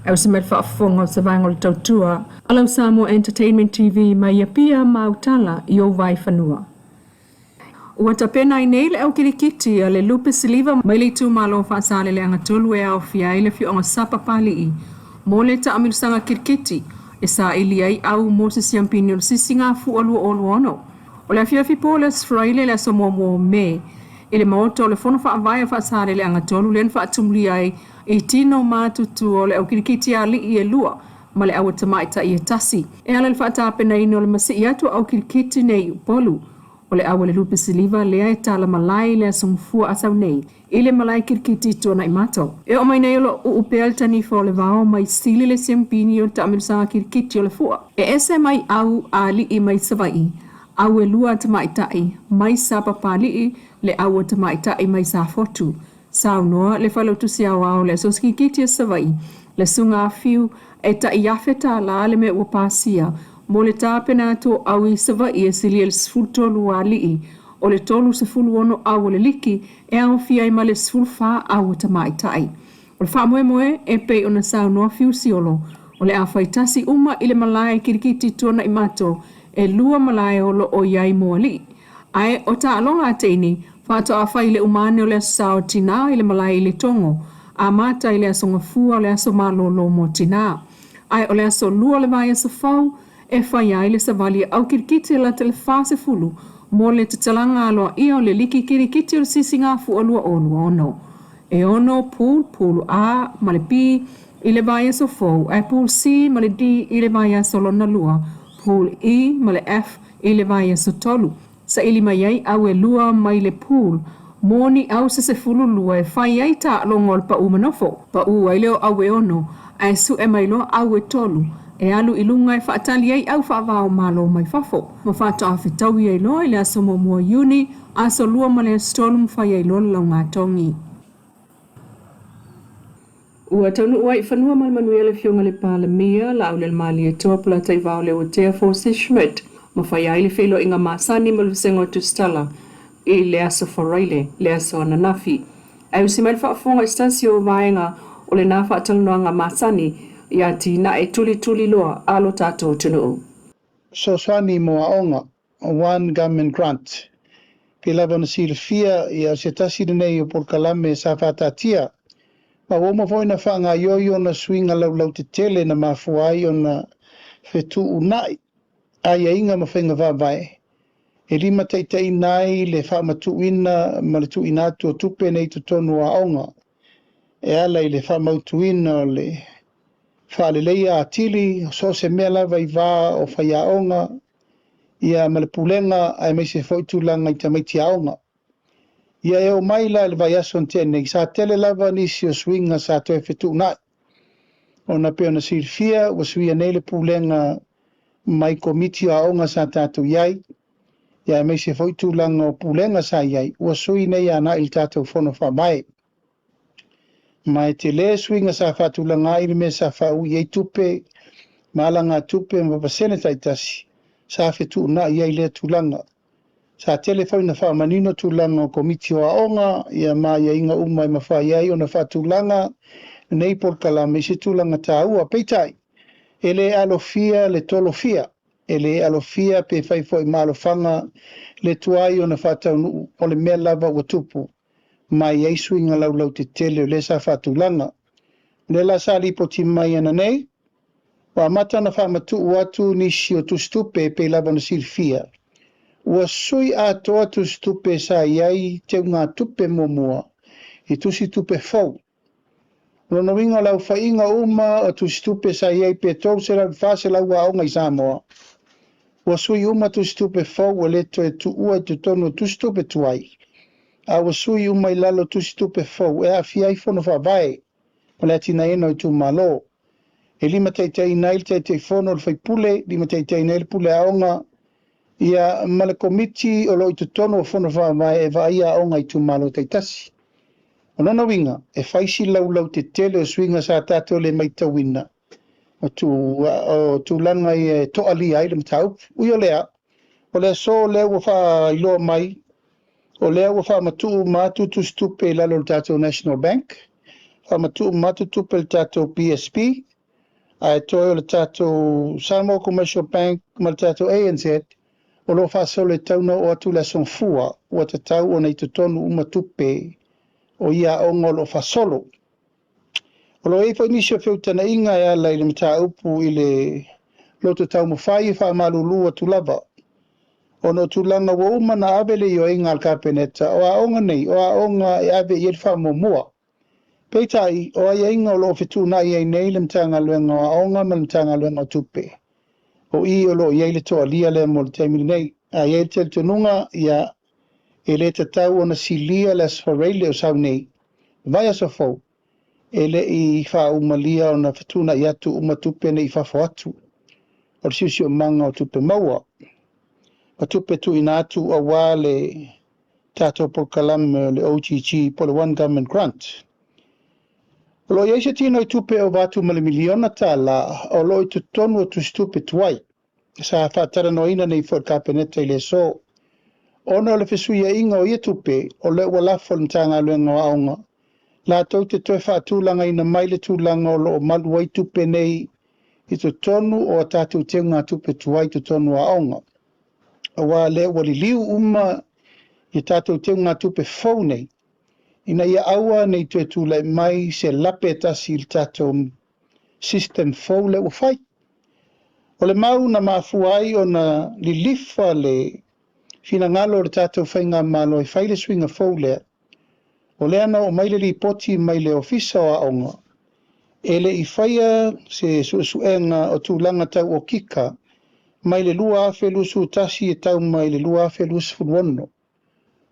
Ae usi mai le faafofoga o se vaega o le tautua a lau Samoa Entertainment TV mai Apia ma Autala i ou vaefanua. Ua tapena ai nei le au kilikiti a le Lupe Siliva mai le itumalo Faasaleleaga 3 e aofia ai le afioaga Sapapalii mo le taamilosaga kirikiti e saili ai au mo se siampini o le Sisigafua 2026. O le afiafi po o le Aso Faraile le aso 1 o Me i le Maota o le Fono Faavae o Faasaleleaga 3 lea na faatumulia ai i tino matutua o le au kirikiti a alii e lua ma le au tamaitai e tasi e ala i le faatapenaina o le masii atu o au kirikiti nei i Upolu. O le au a le Lupe Siliva lea e tala malae i le aso Gafua a sau nei i le malae kirikiti i Tuanaimato. E oo mai nei o lo o uu pea le tanifa o le vao mai sili le siampini o le taamilosaga kirikiti o le fua. E ese mai au a alii mai Savaii, au e lua a tamaitai mai Sapapalii, le au a tamaitai mai Safotu. Saunoa le Failautusi Aoao o le Asosi Kirikiti o Savaii, le Susuga Afiu, e tai $1,000 le mea ua pasia mo le tapena atu o au i Savaii e silia i le 13 o alii, o le 36 au o le liki e aofia ai ma le 14 au o tamaitai. O le faamoemoe e pei ona saunoa Fiusiolo, o le a fai tasi uma i le malae kirikiti Tuanaimato e lua malae o lo o i ai mo alii. Ae o taaloga a teine, faatoa fai i le uma ane o le Aso Sa o Tinā i le malae i Letogo, amata i le Aso Gafua o le aso malolo mo tinā. Ae o le aso Lua o le vaiaso fou e faia ai le savali a au kirikiti e lata i le 40 mo le tatalaga aloaia o le Liki Kirikiti o le Sisigafua 2026. E ono pool, pool A ma le B i le vaiaso fou, ae pool C ma le D i le vaiaso lona lua, pool E ma le F i le vaiaso tolu. Saili mai ai au e lua mai le pool mo ni au se 12 e fai ai taaloga o le pau manofo. Pau ai lea o au e ono, ae sue mai loa au e tolu e alu i luga e faatali ai au faava o Malo mai fafo ma faatoa fetaui ai loa i le aso 1 o Iuni, aso 2 ma le aso 3 ma fai ai loa le laugatogi. Ua taunuu ai i fanua ma le manuia le Afioga i le Palemia, Laaulialemalietoa Polataivao Leuatea Forsyth Schmidt, ma faia ai le feiloaiga masani ma le Vasega o Tusitala i le Aso Faraile, le aso ananafi. Ae usi mai le faafofoga i se tasi o vaega o lena faatalanoaga masani i atinae tulituliloa a lo tatou atunuu. Fesoasoani mo aoga, One Government Grant. Pei lava ona silafia, ia o se tasi lenei o polokalame sa faataatia, ma ua uma foi ona faagaoioi ona suiga laulautetele na mafua ai ona fetuunai aiaiga ma faiga faavae e limataitaiina ai le faamatuuina ma le tuuina atu o tupe nei i totonu o aoga e ala i le faamautuina o le faaleleia atili o so o se mea lava i va o faiaoga ia ma le pulega aemaise foi tulaga i tamaiti aoga. Ia e oo mai la i le vaiaso na tea nei, sa tele lava nisi o suiga sa toe fetuunai, ona pei ona silafia ua suia nei le pulega mai komiti o aoga sa tatou i ai, ia aemaise foi tulaga o pulega sa i ai, ua sui nei agai i le tatou Fono Faavae. Ma e tele suiga sa faatulaga ai le mea sa faaui ai tupe ma alagatupe ma pasene taitasi sa fetuunai ai lea tulaga. Sa tele foi na faamanino tulaga o komiti o aoga ia ma aiaiga uma e mafai ai ona faatulaga lenei polokalame i se tulaga taua. Peitai, e le alofia le tolofia, e le alofia pe fai foi ma alofaga le tuai ona faataunuu o le mea lava ua tupu, ma e i ai suiga laulautetele o lea sa faatulaga. O lea la sa lipoti mai ananei, ua amata ona faamatuu atu nisi o tusitupe e pei lava ona silafia. Ua sui atoa tusitupe sa i ai teugatupe muamua i tusitupe fou. O lona uiga o le aofaiga uma o tusitupe sa i ai pe 300 i le 400 aoga i Samoa, ua sui uma tusitupe fou ua le toe tuua i totonu o tusitupe tuai, a ua sui uma i lalo o tusitupe fou e aafia ai fono faavae ma le atinaeina o itumalo. E limataitaiina ai le Taitaifono o le faipule, limataitaiina ai le pule aoga, ia ma le komiti o lo o i totonu o fono faavae e vaaia aoga i itumalo taitasi. O lona uiga, e fai si laulautetele o suiga sa tatou le matauina o tulaga ia e toalia ai le mataupu. Ui o lea, o le aso lea ua faailoa mai, o lea ua faamatuu uma atu tusitupe i lalo o le tatou National Bank, Faamatuu uma atu tupe i le tatou BSB, ae toe o le tatou Samoa Commercial Bank ma le tatou ANZ o lo o faasolo e tatau ona oo atu le Aso Gafua ua tatau ona i totonu uma tupe o ia aoga o lo o faasolo. O lo o i ai foi nisi o feutagaiga e ala i le mataupu i le loto taumafai e faamalulu atu lava ona o tulaga ua uma ona ave le ioega a le Kapeneta o aoga nei o aoga e ave i ai le faamuamua. Peitai, o aiaiga o lo o fetuunai ai nei le Matagaluega o Aoga ma le Matagaluega o Tupe, o i o lo o i ai le toalia lea mo le taimi lenei. Ae i ai le talitonuga, ia, e le tatau ona silia le Aso Faraile o sau nei, vaiaso fou, e le i faaumalia ona fetuunai atu uma tupe nei i fafo atu o le siosiomaga o tupe maua ma tupe tuuina atu aua le tatou polokalame o le OGG po o le One Government Grant. O lo o i ai se tino i tupe e ova atu ma le miliona tala o lo o i totonu o tusitupe tuai sa faatalanoaina nei foi i le Kapeneta i le aso. Ona o le fesuiaiga o ia tupe, o lea ua lafo i le Matagaluega o Aoga latou te toe faatulagaina mai le tulaga o lo o malu ai tupe nei i totonu o a tatou teugatupe tuai i totonu o aoga. Aua o lea ua liliu uma i tatou teugatupe fou nei, ina ia aua ne i toe tulai mai se lape e tasi i le tatou system fou lea ua fai. O le mau na mafua ai ona lilifa le finagalo o le tatou faigamalo e fai le suiga fou lea, o lea na oo mai le lipoti mai le Ofisa o Aoga, e le i faia se suesuega o tulaga tau okika mai le 2021 e tau mai le 2026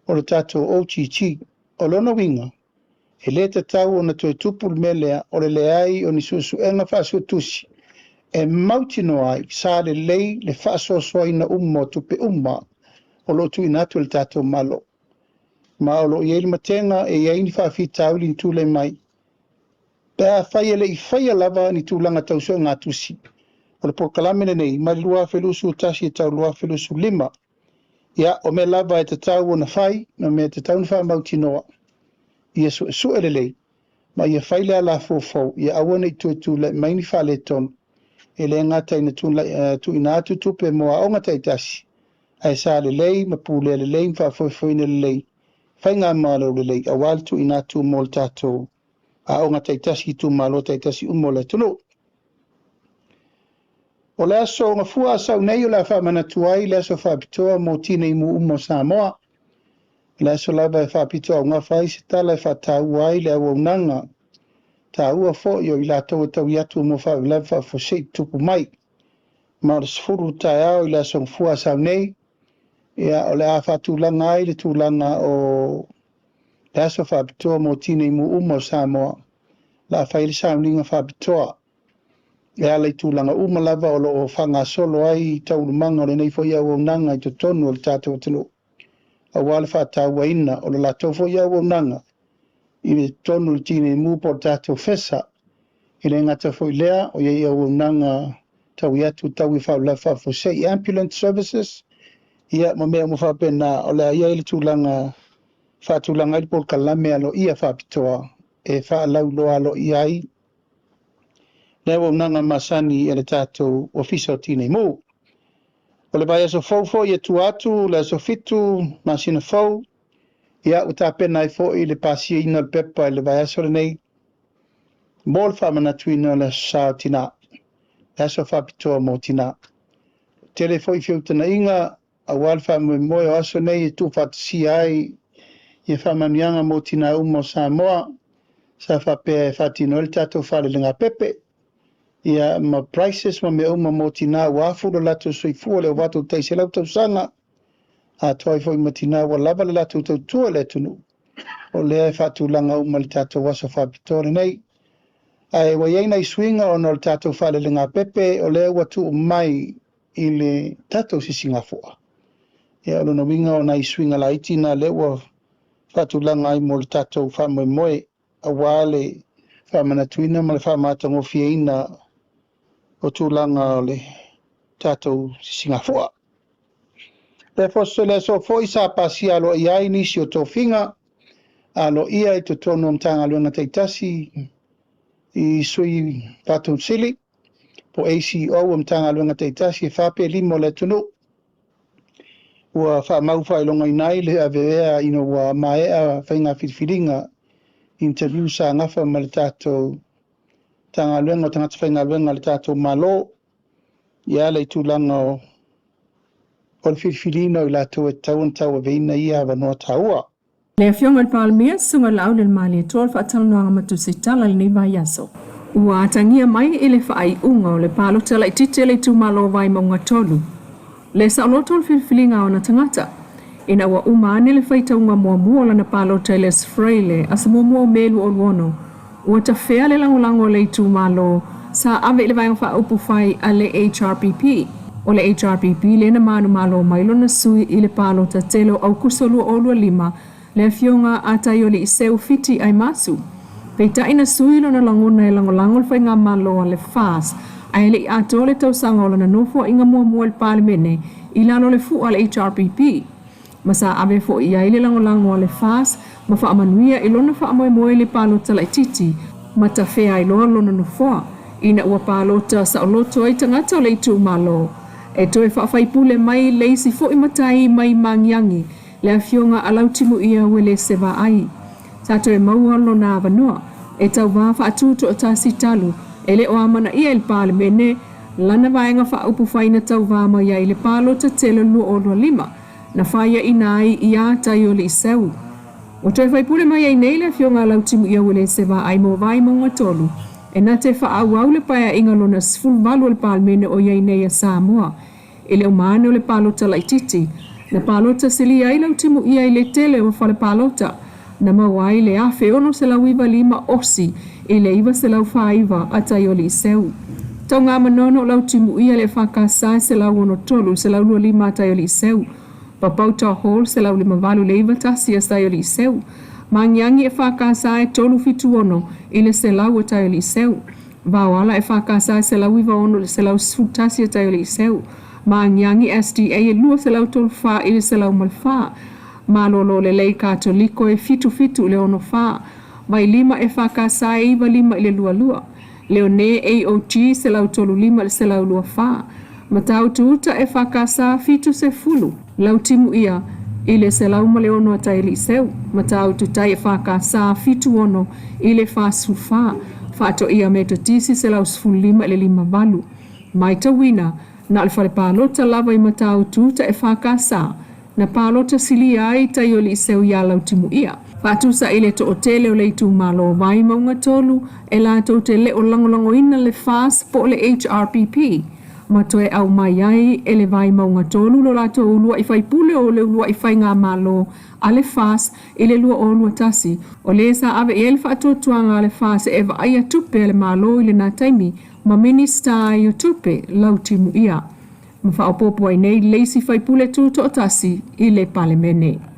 o le tatou OGG. O lona uiga, e le tatau ona toe tupu le mea lea o le leai o ni suesuega faasuetusi e mautinoa ai sa lelei le faasoasoaina uma o tupe uma o lo o tuuina atu e le tatou Malo. Ma o lo o i ai le matega e i ai ni faafitauli na tulai mai pe afai e le i faia lava ni tulaga tau suegatusi o le polokalame lenei mai le 2021 e tau 2025. Ia, o mea lava e tatau ona fai, o mea e tatau ona faamautinoa, ia suesue lelei, ma ia fai le alafua fou, ia aua ne i toe tulai mai ni faaletonu, e le gata ina tuuina atu tupe mo aoga taitasi, ae sa lelei ma pulea lelei ma faafoefoeina lelei faigamalo lelei aua le tuuina atu mo le tatou aoga taitasi i itumalo taitasi uma o le atunuu. O le aso Gafua a sau nei o le a faamanatu ai le aso faapitoa mo tinei mu uma o Samoa. O le aso lava e faapitoaugafa ai se tala e faataua ai le auaunaga taua foi o i latou e taui atu mo faalavelave faafuasei tutupu mai. Ma o le 10 taeao i le aso Gafua a sau nei, ia, o le a faatulaga ai le tulaga o le aso faapitoa mo tinei mu uma o Samoa. O le a fai le sauniga faapitoa e ala i tulaga uma lava o lo o faagasolo ai taualumaga o lenei foi auaunaga i totonu o le tatou atunuu, aua le faatauaina o le latou foi auaunaga i le totonu o le tinei mu po o le tatou FESA. E le gata foi lea, o i ai auaunaga taui atu taui faalavelave faafuasei, ambulance services, ia ma mea uma faapena. O le a i ai le tulaga faatulaga ai le polokalame aloaia faapitoa e faalauiloa aloaia ai le auaunaga masani e le tatou Ofisa o Tinei Mu. O le vaiaso fou foi e tua atu, le aso 7 masina fou, ia ua tapena ai foi le pasiaina o le pepa i le vaiaso lenei mo le faamanatuina o le aso sa o tina, le aso faapitoa mo tina. Tele foi feutagaiga aua le faamoemoe o aso nei e tuufaatasia ai ia faamanuiaga mo tina uma o Samoa, sa faapea e faatino ai le tatou falelegapepe, ia ma prices ma mea uma mo tina ua afu lo latou soifua le ova atu o le tai 100 tausaga, atoa ai foi ma tina ua lava le latou tautua i le atunuu. O lea e faatulaga uma le tatou aso faapitoa lenei. Ae ua i ai nai suiga ona o le tatou falelegapepe, o lea ua tuu mai i le tatou sisigafua. Ia, o lona uiga o nai suiga laiti na lea ua faatulaga ai mo le tatou faamoemoe aua le faamanatuina ma le faamatagofieina o tulaga o le tatou sisigafua. Le aso foi sa pasia aloaia ai nisi o tofiga aloaia i totonu o Matagaluega taitasi i sui faatonusili po ACEO o Matagaluega taitasi e 4 pe 5 o le atunuu. Ua faamau faailogaina ai le aveea ina ua maea faiga filifiliga interview sa gafa ma le tatou Matagaluega o Tagata Faigaluega a le tatou Malo ia ala i tulaga o le filifiliina o i latou e tatau ona tauaveina ia avanoa taua. Le Afioga i le Palemia, Susuga Laaulialemalietoa, le faatalanoaga ma tusitala i lenei vaiaso. Ua atagia mai i le faaiuga o le palota laitiiti a le itumalo Vaimauga 3, le saoloto o le filifiliga o ona tagata, ina ua uma ane le faitauga muamua o lana palota i le Aso Faraile, aso 1 o Me 2026, ua tafea le lagolago a le itumalo sa ave i le Vaega Faaupufai a le HRPP. O le HRPP lea na manumalo mai lona sui i le palota tele o Aukuso 2025, le Afioga a Taioliiseu Fiti Aimasu. Peitai na sui lona lagona e lagolago le faigamalo a le FAS, ae le i atoa le tausaga o lana nofoaiga muamua i le Palemene i lalo o le fua a le HRPP. Ma sa ave foi i ai le lagolago a le FAS ma faamanuia i lona faamoemoe i le palota laitiiti ma tafea ai loa lona nofoa ina ua palota saoloto ai tagata o le itumalo e toe faafaipule mai le isi foi matai mai Magiagi, le Afioga a Lautimuia Uelese Vaai. Sa toe maua lona avanoa e tauvā faatutoatasi talu e le o amanaia i le Palemene lana Vaega Faaupufai na tauvā mai ai i le palota tele 2025 na faiaina ai iā Taioliiseu. Ua toe faipule mai ai nei le Afioga a Lautimuia Uelese Vaai mo Vaimauga 3 e na te faaauau le Paeaiga lona 18 o le Palemene o i ai nei a Samoa. I le uma ane o le palota laitiiti, na palota silia ai Lautimuia i le tele o fale palota, na maua ai le 1695 osi i le 949 a Taioliiseu. Taugamanono o Lautimuia le EFKS 163 125 a Taioliiseu, Papauta Hall 158 i le 91 a Taioliiseu, Magiagi EFKS 376 i le 100 a Taioliiseu, Vaoala EFKS 196 i le 111 a Taioliiseu, Magiagi SDA e 234 i le 104, Malolo Lelei Katoliko e 77 i le 64, Vailima EFKS e 95 i le 22, Leone AOG 135 i le 124, Matautu-uta EFKS 70, Lautimuia i le 106 a Taialiiseu, Matautu-tai EFKS 76 i le 44, Faatoia Metotisi 115 i le 58. Matauina, na o le fale palota lava i Matautu-uta EFKS na palota silia ai Taioliiseu iā Lautimuia. Faatusa i le toatele o le itumalo Vaimauga 3 e latou te le o lagolagoina le FAS po o le HRPP ma toe aumai ai e le Vaimauga 3 lo latou uluai faipule o le uluai faigamalo a le FAS i le 2021, o le sa ave i ai le faatuatuaga a le FAS e vaaia tupe a le Malo i lena taimi ma Minista ai o Tupe Lautimuia ma faaopoopo ai nei le isi faipule tutoatasi i le Palemene.